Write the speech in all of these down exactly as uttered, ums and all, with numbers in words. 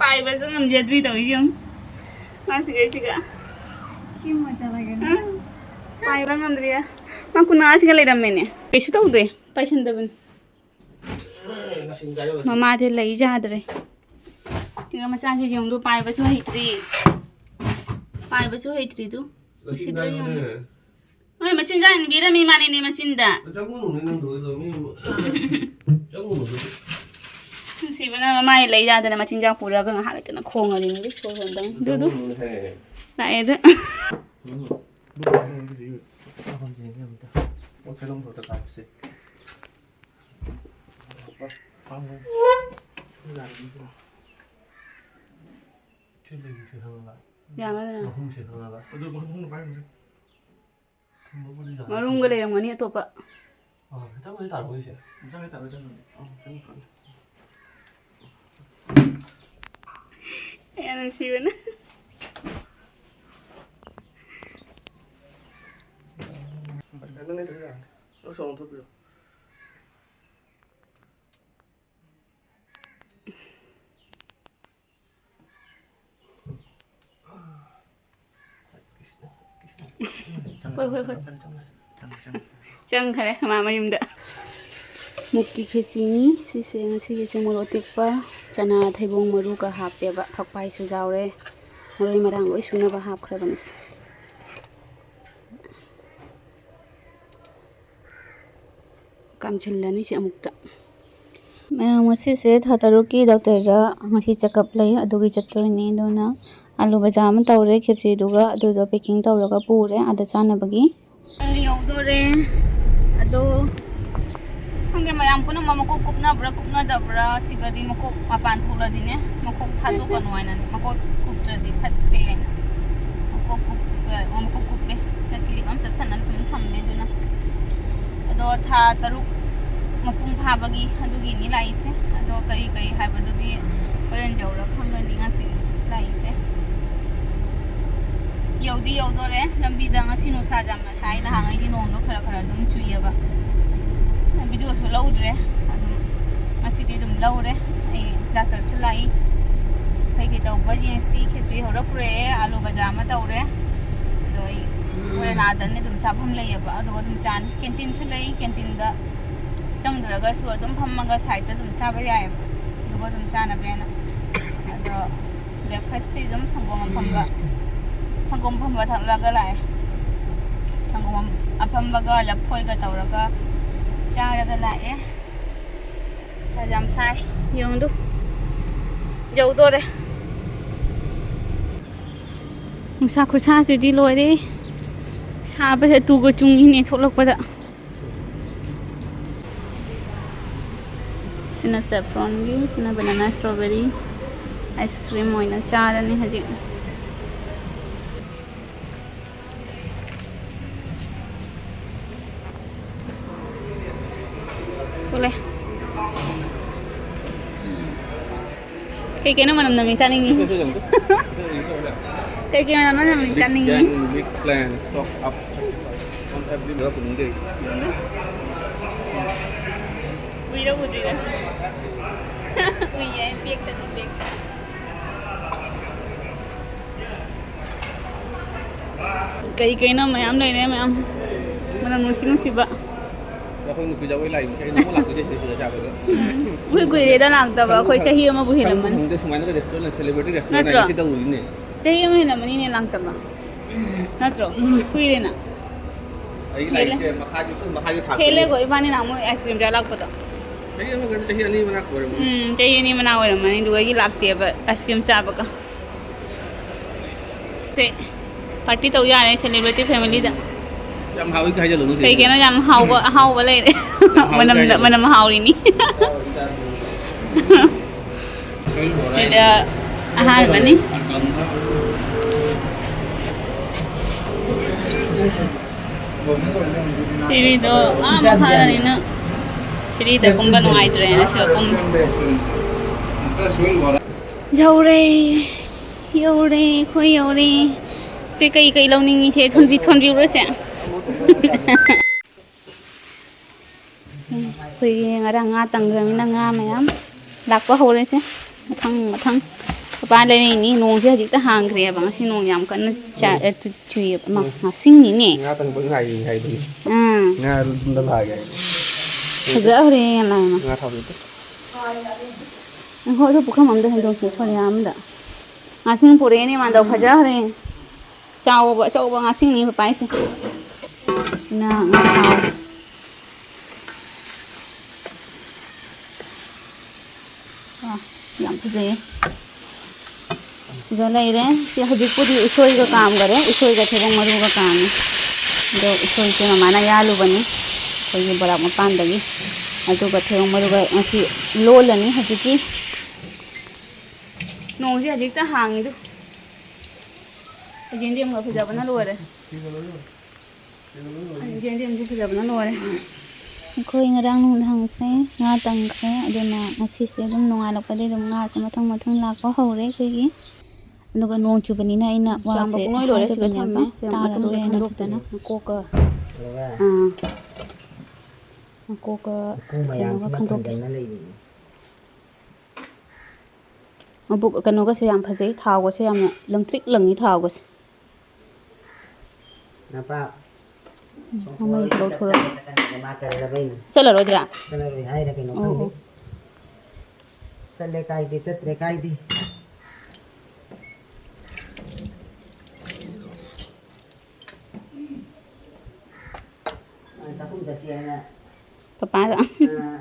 ꯄꯥꯏꯕꯁꯨ ꯉꯝꯖꯗ꯭ꯔꯤ ꯇꯧꯔꯤꯁꯦ ꯌꯦꯡꯉꯨ꯫ ꯃꯥꯁꯤꯒ ꯑꯩꯁꯤꯒ꯫ ꯁꯤ ꯃꯣꯖꯥ ꯂꯩꯒꯅꯤ꯫ ꯑ, ꯄꯥꯏꯕ ꯉꯝꯗ꯭ꯔꯤꯌꯦ꯫ ꯃꯥ ꯀꯨꯟꯃꯉꯥꯁꯤꯒ ꯂꯩꯔꯝꯃꯦꯅꯦ꯫ ꯀꯩꯁꯨ ꯇꯧꯗꯦ꯫ ꯄꯥꯏꯁꯟꯗꯕꯅꯤ꯫ ꯃꯃꯥꯗꯤ ꯂꯩ ꯌꯥꯗ꯭ꯔꯦ꯫ ꯑꯗꯨꯒ ꯃꯆꯥꯁꯤ ꯌꯦꯡꯉꯨꯗꯣ, ꯄꯥꯏꯕꯁꯨ ꯍꯩꯇ꯭ꯔꯤ꯫ ꯄꯥꯏꯕꯁꯨ ꯍꯩꯇ꯭ꯔꯤꯗꯨ꯫ ꯎꯁꯤꯠꯇ꯭ꯔꯤ ꯌꯦꯡꯉꯨ꯫ ꯍꯣꯏ, ꯃꯆꯤꯟꯖꯥꯛ ꯏꯟꯕꯤꯔꯝꯃꯤ ꯃꯥꯅꯤꯅꯦ ꯃꯆꯤꯟꯗ꯫ ꯆꯪꯉꯨꯅꯨꯅꯦ ꯅꯪꯗꯣ, ꯑꯗꯣ ꯃꯤ ꯆꯪꯉꯨꯅꯨ꯫ ꯅꯨꯡꯁꯤꯕꯅ ꯃꯃꯥꯏ ꯂꯩ ꯌꯥꯗꯅ ꯃꯆꯤꯟꯖꯥꯛ ꯄꯨꯔꯒ ꯉꯥꯏꯍꯥꯛ ꯂꯩꯇꯅ ꯈꯣꯡꯉꯗꯤꯅꯦ ꯁꯣꯔ ꯍꯣꯟꯗꯧꯅꯤ꯫ ꯑꯗꯨꯗꯨ꯫ ꯆꯪꯉꯨꯅꯨꯅꯦ꯫ ꯂꯥꯛꯑꯦ ꯑꯗꯨ꯫ ꯎꯝ꯫ ꯄꯣꯠ ꯆꯩ ꯂꯧꯕꯗ ꯀꯥꯞꯁꯦ꯫ ꯁꯤ ꯂꯩꯔꯤꯁꯦ ꯈꯪꯉꯕ? ꯌꯥꯒꯗ꯭ꯔꯥ? ꯃꯍꯨꯝꯁꯦ ꯈꯪꯉꯕ? ꯑꯗꯨ ꯃꯍꯨꯝ ꯄꯥꯏꯔꯝꯁꯦ꯫ ꯊꯝꯕꯕꯨꯗꯤ ꯌꯥꯅꯤ꯫ ꯃꯔꯨꯝꯒ ꯂꯩꯔꯝꯒꯅꯤ ꯑꯇꯣꯞꯄ꯫ ꯑꯥ, ꯈꯤꯇꯪꯕꯨꯗꯤ ꯇꯥꯔꯛꯑꯣ ꯁꯤꯁꯦ꯫ ꯈꯤꯇꯪꯗꯤ ꯇꯥꯔꯛꯑꯣ, ꯈꯤꯇꯪꯗꯤ꯫ ꯑꯥ, ꯈꯤꯇꯪ ꯐꯪꯉꯦ꯫ ꯌꯥꯝ ꯅꯨꯡꯁꯤꯕꯅ꯫ ꯅꯪ ꯂꯩꯇ꯭ꯔꯁꯨ ꯌꯥꯔꯅꯤ꯫ ꯅꯪ ꯁꯣꯝ ꯑꯣꯟꯊꯣꯛꯄꯤꯔꯣ꯫ ꯍꯣꯏ, ꯍꯣꯏ, ꯍꯣꯏ꯫ ꯆꯪꯈ꯭ꯔꯦ ꯃꯥ ꯃꯌꯨꯝꯗ꯫ ꯃꯨꯛꯀꯤ ꯈꯦꯆꯤꯅꯤ ꯁꯤꯁꯦ꯫ ꯉꯁꯤꯒꯤꯁꯦ ꯃꯣꯔꯣꯛ ꯑꯇꯦꯛꯄ, ꯆꯅꯥ, ꯊꯩꯕꯣꯡ ꯃꯔꯨꯒ ꯍꯥꯞꯄꯦꯕ꯫ ꯐꯛꯄꯥꯏꯁꯨ ꯌꯥꯎꯔꯦ꯫ ꯃꯔꯣꯏ ꯃꯔꯥꯡ ꯂꯣꯏ ꯁꯨꯅꯕ ꯍꯥꯞꯈ꯭ꯔꯕꯅꯤ꯫ ꯀꯥꯝꯁꯤꯜꯂꯅꯤ ꯁꯤ ꯑꯃꯨꯛꯇ꯫ ꯃꯌꯥꯝ, ꯉꯁꯤꯁꯦ ꯊꯥ ꯇꯔꯨꯛꯀꯤ ꯗꯣꯛꯇꯔꯗ ꯉꯁꯤ ꯆꯦꯛꯑꯞ ꯂꯩ, ꯑꯗꯨꯒꯤ ꯆꯠꯇꯣꯏꯅꯤ꯫ ꯑꯗꯨꯅ ꯑꯂꯨ ꯕꯖꯥ ꯑꯃ ꯇꯧꯔꯦ, ꯈꯦꯆꯤꯗꯨꯒ ꯑꯗꯨꯗꯣ ꯄꯦꯛꯀꯤꯡ ꯇꯧꯔꯒ ꯄꯨꯔꯦ ꯑꯥꯗ ꯆꯥꯅꯕꯒꯤ꯫ ꯌꯧꯗꯣꯔꯦ꯫ ꯑꯗꯣ ꯈꯪꯗꯦ, ꯃꯌꯥꯝ ꯄꯨꯝꯅꯃꯛ ꯃꯀꯣꯛ ꯀꯨꯞꯅꯕ꯭ꯔꯥ ꯀꯨꯞꯅꯗꯕ꯭ꯔꯥ? ꯁꯤꯒꯗꯤ ꯃꯀꯣꯛ ꯃꯄꯥꯟ ꯊꯣꯛꯂꯗꯤꯅꯦ, ꯃꯀꯣꯛ ꯊꯥꯗꯣꯛꯀꯅꯨ ꯍꯥꯏꯅꯅꯦ꯫ ꯃꯀꯣꯛ ꯀꯨꯞꯇ꯭ꯔꯗꯤ ꯐꯠꯇꯦ ꯍꯥꯏꯅ꯫ ꯃꯀꯣꯛ ꯀꯨꯞꯄ, ꯑꯣ, ꯃꯀꯣꯛ ꯀꯨꯞꯄꯦ꯫ ꯍꯟꯗꯛ ꯀ꯭ꯂꯤꯞ ꯑꯃ ꯆꯞꯁꯟꯅ ꯑꯗꯨꯝ ꯊꯝꯃꯦ꯫ ꯑꯗꯨꯅ ꯑꯗꯣ ꯊꯥ ꯇꯔꯨꯛ ꯃꯄꯨꯡ ꯐꯥꯕꯒꯤ ꯑꯗꯨꯒꯤꯅꯤ ꯂꯥꯛꯏꯁꯦ꯫ ꯑꯗꯣ ꯀꯔꯤ ꯀꯔꯤ ꯍꯥꯏꯕꯗꯨꯗꯤ ꯍꯣꯔꯦꯟ ꯌꯧꯔ ꯈꯪꯒꯅꯤ꯫ ꯉꯁꯤ ꯂꯥꯛꯏꯁꯦ ꯌꯧꯗꯤ ꯌꯧꯗꯣꯔꯦ꯫ ꯂꯝꯕꯤꯗ ꯉꯁꯤ ꯅꯨꯡꯁꯥ ꯌꯥꯝꯅ ꯁꯥꯏ꯫ ꯅꯍꯥꯟꯉꯩꯗꯤ ꯅꯣꯡꯗꯣ ꯈꯔ ꯈꯔ ꯑꯗꯨꯝ ꯆꯨꯏꯌꯦꯕ꯫ ꯚꯤꯗꯤꯑꯣꯁꯨ ꯂꯧꯗ꯭ꯔꯦ꯫ ꯑꯗꯨꯝ ꯉꯁꯤꯗꯤ ꯑꯗꯨꯝ ꯂꯧꯔꯦ꯫ ꯑꯩ ꯗꯥꯛꯇꯔꯁꯨ ꯂꯥꯛꯏ꯫ ꯀꯩꯀꯩ ꯇꯧꯕ ꯌꯦꯡꯁꯤ꯫ ꯈꯦꯆ꯭ꯔꯤ ꯍꯧꯔ ꯄꯨꯔꯛꯑꯦ, ꯑꯥꯂꯨ ꯕꯖꯥ ꯑꯃ ꯇꯧꯔꯦ꯫ ꯑꯗꯣ ꯑꯩ ꯍꯣꯔꯦꯟ ꯑꯥꯗꯅꯤ ꯑꯗꯨꯝ ꯆꯥꯐꯝ ꯂꯩꯌꯦꯕ, ꯑꯗꯨꯒ ꯑꯗꯨꯝ ꯆꯥꯅꯤ꯫ ꯀꯦꯟꯇꯤꯟꯁꯨ ꯂꯩ, ꯀꯦꯟꯇꯤꯟꯗ ꯆꯪꯗ꯭ꯔꯒꯁꯨ ꯑꯗꯨꯝ ꯐꯝꯃꯒ ꯁꯥꯏꯠꯇ ꯑꯗꯨꯝ ꯆꯥꯕ ꯌꯥꯏꯌꯦꯕ, ꯑꯗꯨꯒ ꯑꯗꯨꯝ ꯆꯥꯅꯕꯅ꯫ ꯑꯗꯣ ꯕ꯭ꯔꯦꯛꯐꯥꯁꯇꯤ ꯑꯗꯨꯝ ꯁꯪꯒꯣꯝ ꯑꯐꯝꯕ, ꯁꯪꯒꯣꯝ ꯑꯐꯝꯕ ꯊꯛꯂꯒ ꯂꯥꯛꯑꯦ꯫ ꯁꯪꯒꯣꯝ ꯑꯐꯝꯕꯒ ꯂꯐꯣꯏꯒ ꯇꯧꯔꯒ ꯆꯥꯔꯒ ꯂꯥꯛꯑꯦ꯫ ꯅꯨꯡꯁꯥ ꯌꯥꯝ ꯁꯥꯏ, ꯌꯦꯡꯉꯨꯗꯨ, ꯌꯧꯗꯣꯔꯦ꯫ ꯅꯨꯡꯁꯥ ꯈꯨꯠꯁꯥꯁꯤꯗꯤ ꯂꯣꯏꯔꯦ꯫ ꯁꯥꯕꯁꯦ ꯇꯨꯒ ꯆꯨꯡꯉꯤꯅꯦ ꯊꯣꯛꯂꯛꯄꯗ꯫ ꯁꯤꯅ ꯁꯦꯐ꯭ꯔꯣꯟꯒꯤ, ꯁꯤꯅ ꯕꯅꯥꯅꯥ ꯁ꯭ꯇ꯭ꯔꯣꯕꯦꯔꯤ ꯑꯥꯏꯁ ꯀ꯭ꯔꯤꯝ ꯑꯣꯏꯅ ꯆꯥꯔꯅꯤ ꯍꯧꯖꯤꯛ꯫ ꯊꯣꯛꯂꯦ꯫ ꯀꯩ ꯀꯩꯅꯣ ꯃꯅꯝ ꯅꯝꯃꯤ ꯆꯥꯅꯤꯡꯉꯤ꯫ ꯀꯩ ꯀꯩ ꯃꯅꯝ ꯅꯝꯃꯤ ꯆꯥꯅꯤꯡꯉꯤ꯫ Big plan, stock up on every ꯄꯨꯅꯤꯡꯗꯦ꯫ ꯎꯏꯔ ꯎꯗ꯭ꯔꯤꯔ? ꯎꯏꯌꯦ, ꯕꯦꯛꯇꯅꯤ, ꯕꯦꯛꯇ꯫ ꯀꯩ ꯀꯩꯅꯣ ꯃꯌꯥꯝ ꯂꯩꯔꯦ, ꯃꯌꯥꯝ ꯃꯅꯝ ꯅꯨꯡꯁꯤ ꯅꯨꯡꯁꯤꯕ꯫ ꯑꯩꯈꯣꯏ ꯅꯨꯄꯤ ꯖꯒꯣꯏ ꯂꯥꯛꯏ ꯃꯈꯩ ꯅꯣꯡꯃ ꯂꯥꯛꯇꯣꯏꯁꯦ ꯁꯤꯗ ꯆꯥꯕꯗ꯫ ꯎꯝ, ꯑꯩꯈꯣꯏ ꯀꯨꯏꯔꯦꯗ ꯂꯥꯛꯇꯕ, ꯑꯩꯈꯣꯏ ꯆꯍꯤ ꯑꯃꯕꯨ ꯍꯦꯜꯂꯝꯃꯅꯤ꯫ ꯈꯪꯗꯦ, ꯁꯨꯃꯥꯏꯅꯒ restaurant, celebrity restaurant ꯅꯠꯇ꯭ꯔꯣ? ꯍꯥꯏꯁꯦ ꯁꯤ ꯇꯧꯔꯤꯅꯦ꯫ ꯆꯍꯤ ꯑꯃ ꯍꯦꯜꯂꯝꯃꯅꯤꯅꯦ ꯂꯥꯛꯇꯕ꯫ ꯅꯠꯇ꯭ꯔꯣ? ꯀꯨꯏꯔꯦꯅ꯫ ꯑꯩꯒꯤ ꯍꯦꯜꯂꯦ꯫ ꯂꯥꯏꯔꯤꯛꯁꯦ ꯃꯈꯥꯒꯤ, ꯃꯈꯥꯒꯤ ꯊꯥꯛꯇ ꯍꯦꯜꯂꯦꯀꯣ, ꯏꯕꯥꯅꯤ ꯅꯍꯥꯟꯃꯨꯛ ice cream ꯆꯥ ꯂꯥꯛꯄꯗꯣ꯫ ꯆꯍꯤ ꯑꯃꯒ ꯆꯍꯤ ꯑꯅꯤ ꯃꯅꯥꯛ ꯑꯣꯏꯔꯝꯃꯅꯤ꯫ ꯎꯝ, ꯆꯍꯤ ꯑꯅꯤ ꯃꯅꯥ ꯑꯣꯏꯔꯝꯃꯅꯤ, ꯑꯗꯨꯗꯒꯤ ꯂꯥꯛꯇꯦꯕ ice cream ꯆꯥꯕꯒ꯫ ꯁꯦ, party ꯇꯧ ꯌꯥꯔꯦ celebrity family ꯗ꯫ ꯌꯥꯝ ꯍꯥꯎꯋꯤ ꯍꯥꯏꯖꯜꯂꯨꯅꯨ ꯁꯤꯗ꯫ ꯀꯩꯒꯤꯅꯣ ꯌꯥꯝ ꯍꯥꯎꯕ, ꯑꯍꯥꯎꯕ ꯂꯩꯔꯦ꯫ ꯌꯥꯝ ꯍꯥꯎꯋꯤ ꯃꯅꯝꯗ, ꯍꯥꯏꯖꯜꯂꯨ꯫ ꯃꯅꯝ ꯍꯥꯎꯔꯤꯅꯤ꯫ ꯁꯤꯗ ꯑꯍꯥꯟꯕꯅꯤ꯫ ꯁꯤꯔꯤꯗꯣ ꯑꯥ ꯃꯈꯥꯗꯅꯤꯅ ꯁꯤꯔꯤꯗ ꯀꯨꯝꯕ ꯅꯨꯡꯉꯥꯏꯇ꯭ꯔꯦꯅ ꯁꯤꯗ ꯀꯨꯝꯃꯤ꯫ ꯌꯧꯔꯦ, ꯌꯧꯔꯦ, ꯑꯩꯈꯣꯏ ꯌꯧꯔꯦ꯫ ꯁꯦ ꯀꯩ ꯀꯩ ꯂꯧꯅꯤꯡꯉꯤ? ꯁꯦ ꯊꯣꯟꯕꯤ-, ꯊꯣꯟꯕꯤꯔꯨꯔꯁꯦ꯫ ꯑꯩꯈꯣꯏꯒꯤ ꯉꯔꯥꯡ ꯉꯥ ꯇꯪꯈ꯭ꯔꯃꯤꯅ ꯉꯥ ꯃꯌꯥꯝ ꯂꯥꯛꯄ ꯍꯧꯔꯦꯁꯦ, ꯃꯊꯪ ꯃꯊꯪ꯫ ꯄꯄꯥ ꯂꯩꯔꯛꯏꯅꯤ꯫ ꯅꯣꯡꯁꯦ ꯍꯧꯖꯤꯛꯇ ꯍꯥꯡꯈ꯭ꯔꯦꯕ꯫ ꯉꯁꯤ ꯅꯣꯡ ꯌꯥꯝ ꯀꯟꯅ ꯆꯥ-, ꯎꯝ꯫ ꯑ, ꯆꯨ-, ꯆꯨꯏꯌꯦꯕ꯫ ꯃꯥ, ꯎꯝ꯫ ꯉꯥꯁꯤꯡꯅꯤꯅꯦ꯫ ꯉꯥ ꯇꯪꯕ ꯉꯥꯏꯔꯤ ꯍꯥꯏꯗꯨꯅꯤ꯫ ꯎꯝ꯫ ꯉꯥ ꯌꯨꯝꯗ ꯂꯥꯛꯑꯒꯦ ꯍꯥꯏ꯫ ꯐꯖꯈ꯭ꯔꯦ ꯂꯥꯏꯃ꯫ ꯉꯥ ꯊꯥꯎ ꯂꯩꯇꯦ꯫ ꯉꯥꯏꯈꯣ, ꯑꯗꯨ ꯄꯨꯈꯝ ꯑꯝꯗ ꯍꯩꯗꯣꯛꯁꯤ, ꯁꯣꯔꯤꯌꯥ ꯑꯝꯗ꯫ ꯉꯥꯁꯤꯡ ꯄꯨꯔꯛꯑꯦꯅꯦ ꯃꯥꯗꯣ, ꯐꯖꯈ꯭ꯔꯦ꯫ ꯆꯥꯎꯕ, ꯑꯆꯧꯕ ꯉꯥꯁꯤꯡꯅꯤ ꯄꯄꯥꯏꯁꯦ꯫ ꯁꯤꯅ ꯉꯥ ꯊꯥꯎ꯫ ꯑꯥ, ꯌꯥꯝ ꯐꯖꯩꯌꯦ꯫ ꯁꯤꯗ ꯂꯩꯔꯦ꯫ ꯁꯤ ꯍꯧꯖꯤꯛꯄꯨꯗꯤ ꯎꯁꯣꯏꯒ ꯀꯥꯝꯈꯔꯦ꯫ ꯎꯁꯣꯏꯒ ꯊꯩꯕꯣꯡ ꯃꯔꯨꯒ ꯀꯥꯝꯃꯤ꯫ ꯑꯗꯣ ꯎꯁꯣꯏꯁꯦ ꯃꯃꯥꯅ ꯌꯥꯜꯂꯨꯕꯅꯤ ꯑꯩꯈꯣꯏꯒꯤ ꯕꯣꯔꯥꯛ ꯃꯄꯥꯟꯗꯒꯤ꯫ ꯑꯗꯨꯒ ꯊꯩꯕꯣꯡ ꯃꯔꯨꯒ ꯉꯁꯤ ꯂꯣꯜꯂꯅꯤ ꯍꯧꯖꯤꯛꯀꯤ꯫ ꯅꯣꯡꯁꯦ ꯍꯧꯖꯤꯛꯇ ꯍꯥꯡꯉꯤꯗꯨ꯫ ꯌꯦꯟꯗꯦꯝꯒ ꯐꯖꯕꯅ ꯂꯣꯏꯔꯦ꯫ ꯌꯦꯟꯗꯦꯝꯁꯦ ꯐꯖꯕꯅ ꯂꯣꯏꯔꯦ꯫ ꯑꯩꯈꯣꯏ ꯉꯔꯥꯡ ꯅꯨꯡꯗꯥꯡꯁꯦ ꯉꯥ ꯇꯪꯈ꯭ꯔꯦ, ꯑꯗꯨꯅ ꯉꯁꯤꯁꯦ ꯑꯗꯨꯝ ꯅꯣꯡꯉꯥꯜꯂꯛꯄꯗꯒꯤ ꯑꯗꯨꯝ ꯉꯥꯁꯦ ꯃꯊꯪ ꯃꯊꯪ ꯂꯥꯛꯄ ꯍꯧꯔꯦ ꯑꯩꯈꯣꯏꯒꯤ꯫ ꯑꯗꯨꯒ ꯅꯣꯡ ꯆꯨꯕꯅꯤꯅ ꯑꯩꯅ ꯆꯥꯝꯕ ꯋꯥꯁꯦ ꯄꯨꯡꯂꯣꯏ ꯂꯣꯏꯔꯦ, ꯁꯤꯗ ꯍꯥꯏꯗꯕꯅꯦꯕ, ꯊꯝꯃꯦ꯫ ꯁꯤꯗ ꯇꯥꯔꯔꯣꯏ ꯃꯇꯨꯝꯗꯣ ꯍꯥꯏꯅ ꯈꯟꯗꯣꯛꯇꯦ꯫ ꯈꯤꯇꯪ ꯃꯀꯣꯛꯀ, ꯑꯥ, ꯃꯀꯣꯛꯀ ꯎꯄꯨ ꯀꯩꯅꯣꯒ ꯃꯌꯥꯝꯁꯤꯅ ꯈꯟꯗꯣꯛꯀꯦ꯫ ꯐꯟꯖꯟꯅ ꯂꯩꯔꯤꯅꯤ꯫ ꯃꯕꯨꯛ, ꯀꯩꯅꯣꯒꯁꯦ ꯌꯥꯝ ꯐꯖꯩ, ꯊꯥꯎꯒꯁꯦ ꯌꯥꯝꯅ ꯂꯪꯇ꯭ꯔꯤꯛ ꯂꯪꯉꯤ ꯊꯥꯎꯒꯁꯦ꯫ ꯅꯄꯥ ꯎꯝ, ꯃꯃꯩꯁꯦ ꯂꯧꯊꯣꯔꯛꯑꯣ꯫ ꯃꯥ ꯇꯜꯂꯕꯩꯅꯤ꯫ ꯆꯠꯂꯔꯣꯏꯗ꯭ꯔꯥ? ꯆꯠꯂꯔꯣꯏ ꯍꯥꯏꯔ ꯀꯩꯅꯣ ꯑꯣ, ꯈꯪꯗꯦ꯫ ꯑꯣ꯫ ꯆꯠꯂꯦ ꯀꯥꯏꯗꯦ, ꯆꯠꯇ꯭ꯔꯦ ꯀꯥꯏꯗꯦ꯫ ꯑ, ꯆꯥꯛꯈꯨꯝ ꯆꯠꯁꯤ ꯍꯥꯏꯅ꯫ ꯄꯄꯥꯗ꯫ ꯑ,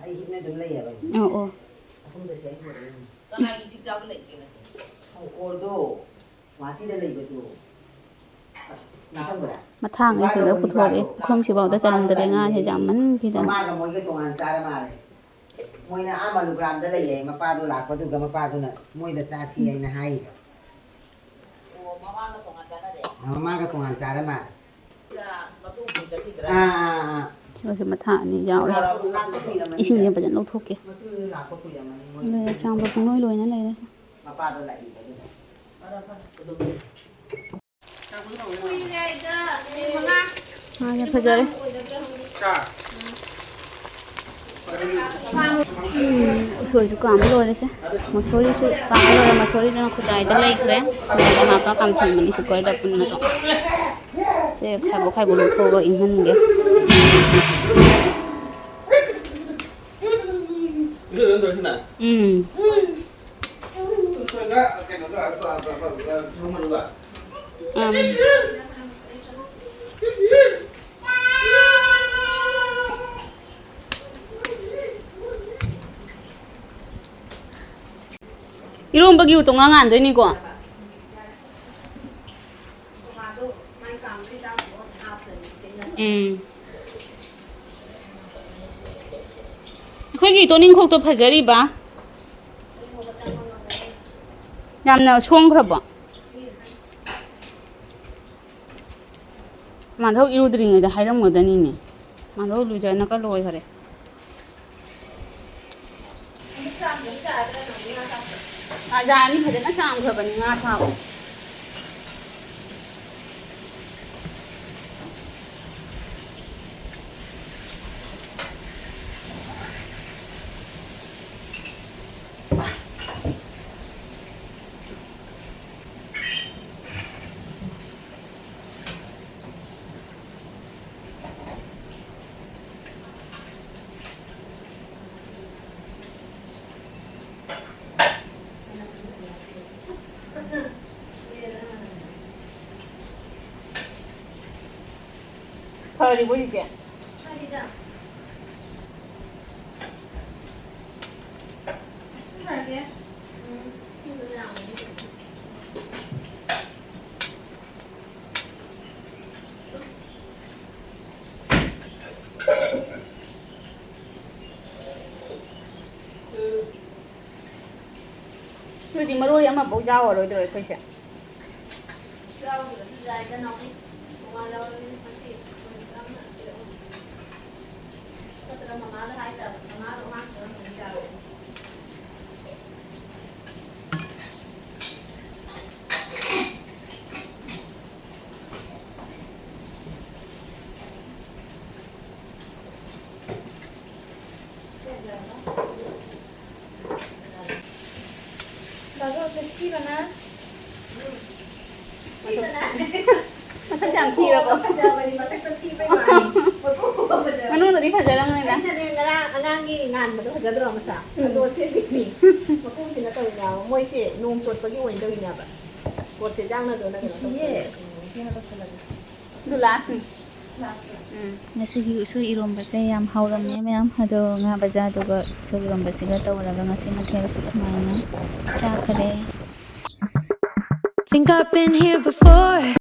ꯑꯩ ꯍꯤꯞꯅ ꯑꯗꯨꯝ ꯂꯩꯌꯦꯕ꯫ ꯑꯣ, ꯑꯣ꯫ ꯆꯥꯛꯈꯨꯝ ꯆꯠꯁꯤ ꯍꯥꯏꯅ ꯄꯨꯔꯛꯏꯅꯦ꯫ ꯀꯅꯥꯒꯤ ꯏꯆꯤꯛ ꯆꯥꯕ ꯂꯩꯒꯦ ꯉꯁꯤ? ꯁꯪꯒꯣꯜꯗꯣ ꯒꯨꯍꯥꯇꯤꯗ ꯂꯩꯕꯗꯣ꯫ ꯅꯤꯡꯁꯤꯡꯕ꯭ꯔꯥ? ꯃꯊꯥꯡ ꯑꯩ ꯁꯤꯗ ꯄꯨꯊꯣꯛꯑꯦ꯫ ꯄꯨꯈꯝꯁꯤꯐꯥꯎꯗ ꯆꯟꯗ꯭ꯔꯦ ꯉꯥꯁꯦ ꯌꯥꯝꯃꯟꯈꯤꯗꯅ꯫ ꯃꯃꯥꯒ ꯃꯣꯏꯒ ꯇꯣꯉꯥꯟ ꯆꯥꯔ ꯃꯥꯜꯂꯦ꯫ ꯃꯣꯏꯅ ꯑꯥ ꯃꯂꯨꯒ꯭ꯔꯥꯝꯗ ꯂꯩꯌꯦ꯫ ꯃꯄꯥꯗꯣ ꯂꯥꯛꯄꯗꯨꯒ ꯃꯄꯥꯗꯨꯅ ꯃꯣꯏꯗ ꯆꯥꯁꯤ ꯍꯥꯏꯅ ꯍꯥꯏꯔꯤꯕ꯫ ꯑꯣ, ꯃꯃꯥꯒ ꯇꯣꯉꯥꯟ ꯆꯥꯔ ꯃꯥꯜꯂꯦ꯫ ꯑꯥ, ꯑꯥ, ꯑꯥ꯫ ꯁꯤꯃꯁꯨ ꯃꯊꯥ ꯑꯅꯤ ꯌꯥꯎꯔꯦ꯫ ꯂꯥꯛꯄꯗꯣ ꯂꯥꯛꯄ ꯀꯨꯏꯔꯝꯃꯅꯤꯗ꯫ ꯏꯁꯤꯡꯁꯦ ꯐꯖꯅ ꯂꯧꯊꯣꯛꯀꯦ꯫ ꯃꯇꯨ ꯂꯥꯛꯄ ꯀꯨꯏꯔꯝꯃꯅꯤ ꯃꯣꯏ꯫ ꯂꯣꯏꯔꯦ, ꯆꯥꯝꯕ ꯄꯨꯡꯂꯣꯏ ꯂꯣꯏꯅ ꯂꯩꯔꯦ꯫ ꯃꯄꯥꯗꯣ ꯂꯥꯛꯏꯕ ꯑꯗꯨꯅ꯫ ꯃꯥꯅꯦ, ꯐꯖꯔꯦ꯫ ꯎꯝ꯫ ꯎꯁꯣꯏꯁꯨ ꯀꯥꯝꯕ ꯂꯣꯏꯔꯦꯁꯦ꯫ ꯃꯁꯣꯔꯤꯁꯨ ꯀꯥꯝꯕ ꯂꯣꯏꯔꯦ꯫ ꯃꯁꯣꯔꯤꯗꯨꯅ ꯈꯨꯖꯥꯏꯗ ꯂꯩꯈ꯭ꯔꯦ꯫ ꯈꯨꯖꯥꯏꯗ ꯍꯥꯞꯄ ꯀꯥꯝꯁꯟꯕꯅꯤ ꯀꯨꯀꯔꯗ ꯄꯨꯟꯅ ꯑꯗꯨꯝ꯫ ꯁꯦ ꯈꯥꯏꯕꯣꯛ ꯈꯥꯏꯕꯣꯛ ꯂꯧꯊꯣꯛꯑꯒ ꯏꯪꯍꯟꯒꯦ꯫ ꯎꯝ꯫ ꯎꯝ꯫ ꯏꯔꯣꯝꯕꯒꯤ ꯎꯇꯣꯡ ꯉꯥ ꯉꯥꯟꯗꯣꯏꯅꯤꯀꯣ꯫ ꯎꯝ꯫ ꯑꯩꯈꯣꯏꯒꯤ ꯇꯣꯅꯤꯡꯈꯣꯛꯇꯣ ꯐꯖꯔꯤꯕ? ꯌꯥꯝꯅ ꯁꯣꯡꯈ꯭ꯔꯕꯣ? ꯃꯥꯙꯧ ꯏꯔꯨꯗ꯭ꯔꯤꯉꯩꯗ ꯍꯥꯏꯔꯝꯒꯗꯅꯤꯅꯦ꯫ ꯃꯥꯙꯧ ꯂꯨꯖꯅꯒ ꯂꯣꯏꯈꯔꯦ꯫ ꯇꯥꯖꯥ ꯑꯅꯤ ꯐꯖꯅ ꯆꯥꯝꯈ꯭ꯔꯕꯅꯤ ꯉꯥ ꯊꯥꯎ꯫ ꯐꯔꯤꯕꯣ ꯍꯧꯖꯤꯛꯇꯤ? ꯑꯗꯨꯗꯤ ꯃꯔꯣꯏ ꯑꯃꯐꯥꯎ ꯌꯥꯎꯔꯔꯣꯏꯗ꯭ꯔꯣ ꯑꯩꯈꯣꯏꯁꯦ? ꯃꯁꯛ ꯌꯥꯝ ꯊꯤꯔꯕꯣ? ꯃꯅꯨꯡꯗꯗꯤ ꯐꯖꯔꯝꯒꯅꯤꯗ꯫ ꯑꯩꯅꯅꯦ ꯉꯔꯥꯡ ꯑꯉꯥꯡꯒꯤ ꯉꯥꯟꯕꯗꯣ ꯐꯖꯗ꯭ꯔꯣ ꯃꯁꯥ? ꯑꯗꯣ ꯁꯤꯁꯤꯅꯤ꯫ ꯃꯈꯣꯡꯁꯤꯅ ꯇꯧꯔꯤꯅꯦꯕ꯫ ꯃꯣꯏꯁꯦ ꯅꯣꯡ ꯆꯣꯠꯄꯒꯤ ꯑꯣꯏꯅ ꯇꯧꯔꯤꯅꯦꯕ꯫ ꯄꯣꯠꯁꯦ ꯌꯥꯡꯅꯗꯣꯅ ꯀꯩꯅꯣ ꯅꯨꯡꯁꯤꯌꯦ꯫ ꯇꯧꯁꯜꯂꯦ꯫ ꯎꯝ꯫ ꯁꯤꯅ ꯇꯧꯁꯜꯂꯒꯦ꯫ ꯑꯗꯨ ꯂꯥꯁꯅꯤ꯫ ꯎꯝ꯫ ꯉꯁꯤꯒꯤ ꯎꯁꯣꯏ ꯏꯔꯣꯝꯕꯁꯦ ꯌꯥꯝ ꯍꯥꯎꯔꯝꯃꯦ ꯃꯌꯥꯝ꯫ ꯑꯗꯣ ꯉꯥ ꯕꯖꯥꯔꯗꯨꯒ ꯎꯁꯣꯏ ꯏꯔꯣꯝꯕꯁꯤꯒ ꯇꯧꯔꯒ ꯉꯁꯤ ꯃꯊꯦꯜꯁꯦ ꯁꯨꯃꯥꯏꯅ ꯆꯥꯈꯔꯦ꯫ Think I've been here before.